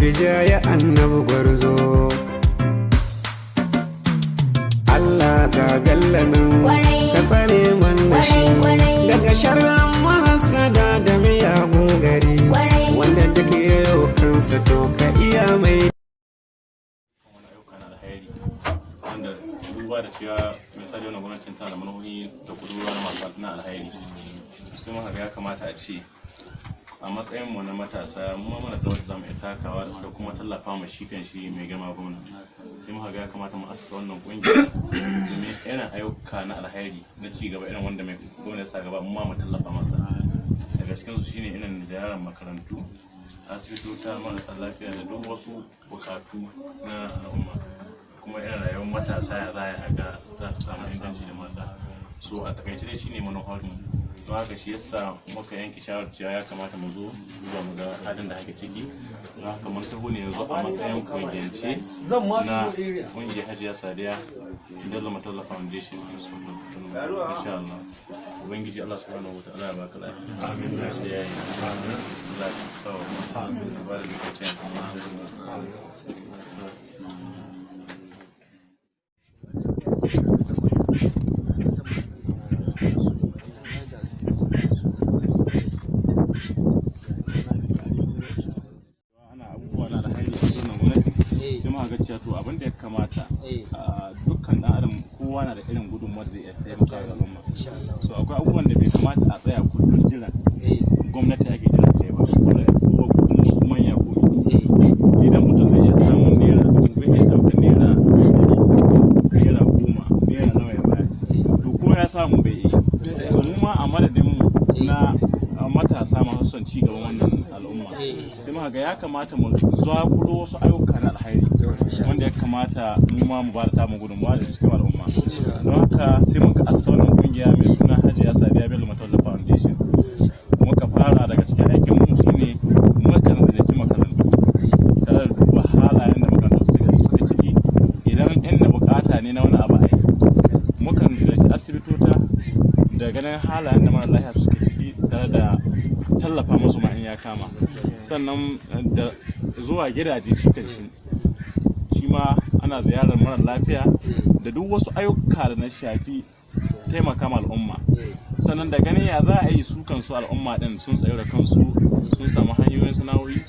Bijaya annabi gwarzo. Allah ga Bello nan, ka tsare mana shi daga sharran mahasada da miyagun gari, wanda duk yayo kansa to ka iya mai. Wani ayyuka na alheri wanda duba da cewa misali wannan gwamnatin tana da manufofi da kudurwa na masu na alheri, sai muka ga ya kamata a ce a matsayin mu na matasa mu ma muna da wanda zamu iya takawa da kuma tallafa ma shi kan shi mai girma gwamna. Sai muka ga ya kamata mu asasa wannan kungiya domin irin ayyuka na alheri na ci gaba irin wanda mai gwamna ya sa gaba, mu ma mu tallafa masa. Daga cikin su shine irin ziyarar makarantu, asibitota, marasa lafiya da duk wasu bukatu na al'umma, kuma irin rayuwar matasa ya za a ga za su samu inganci da mata. So a takaice dai shine manufar mu. Don haka shi yasa muka yanke shawarar cewa ya kamata mu zo duba mu ga halin da ake ciki. Don haka mun taho ne yanzu a matsayin kungiyance na kungiyar Hajiya Sadiya Bello Matawalli Foundation. Insha Allah, Ubangiji Allah subhanahu wa ta'ala ya baka lafiya. Amin. Ya yi Allah ya sawa. Amin. Ba da lokacin. Amin. Ana abubuwa na alheri a wannan gwamnati, sai muka ga cewa to abin da ya kamata a dukkan dan adam, kowa na da irin gudunmuwar da zai iya taimaka wa al'umma. So akwai abubuwan da bai kamata a tsaya kullum jiran gwamnati ake jira ta yi ba, ko kuma wasu manya. Ko idan mutum zai iya samun ₦1000, zai iya ɗaukar ₦100, ₦10, naira nawa ya bayar, to ko ya samu bai yi. To mu ma a madadin mu na matasa masu son ci gaban wannan al'umma, sai muka ga ya kamata mu zakulo wasu ayyuka na alheri wanda ya kamata mu ma mu ba da tamu gudunmawa da cikin al'umma. Don haka sai muka assa wannan kungiya mai suna Hajiya Sadiya Bello Matawalli Foundation. Muka fara daga cikin aikin mu shine mukan ziyarci makarantu tare da duba halayen da makarantu suke ciki, idan inda bukata ne na wani abu a yi. Mukan ziyarci asibitota da ganin halayen da mara lafiya suke ciki tare da tallafa musu ma in ya kama. Sannan da zuwa gidaje, shi kan shi ma ana ziyarar mara lafiya da duk wasu ayyuka da na shafi taimaka ma al'umma. Sannan da ganin ya za a yi su kansu al'umma din sun tsayo da kansu, sun samu hanyoyin sana'o'i.